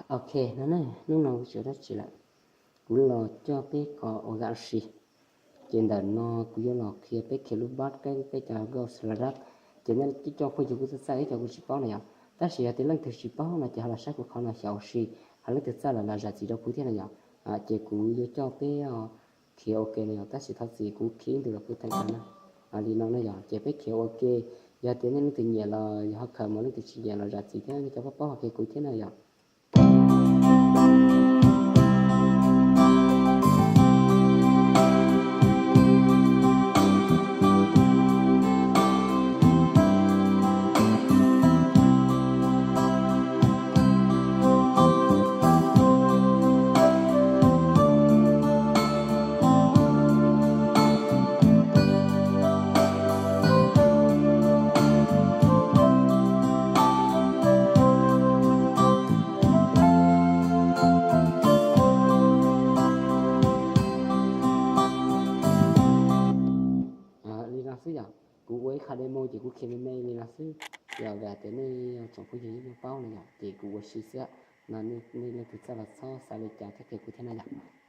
Ok, no ne, hnub no kuv tsis ua dab tsi lawm, kuv los coj peb kho ua si. Ces ntawm no kuv yuav los qhia peb khiav lub bass, peb cov ghost lab. Ces nej cov phooj ywg kuj txawj txawj, ib co kuj tsis paub na yom. Tab sis yog tias leej twg tsis paub no ces ho los saib kuv qhov no xyaum ua si, ho leej twg txawj los los zam txim rau kuv thiab na yom. Ces kuv yuav coj peb khiav ua ke no yom, tab sis thov txim kuv khiav ib ntus los kuj tag na. Li no na yom, ces peb khiav ua ke, yog tias nej leej twg nyiam los yog ho khaws mus, leej twg tsis nyiam los zam txim thiab, nej cov paub paub ho qhia kuv thiab na yom. Li no xwb yom, kuv ua ib qho demo ces kuv khiav me me li no xwb, yog tias nej tsoom phooj ywg yeej paub no yom, ces kuv ua si xwb. No nej leej twg txawj los txhob xav li cas thiab qhia kuv thiab na yom.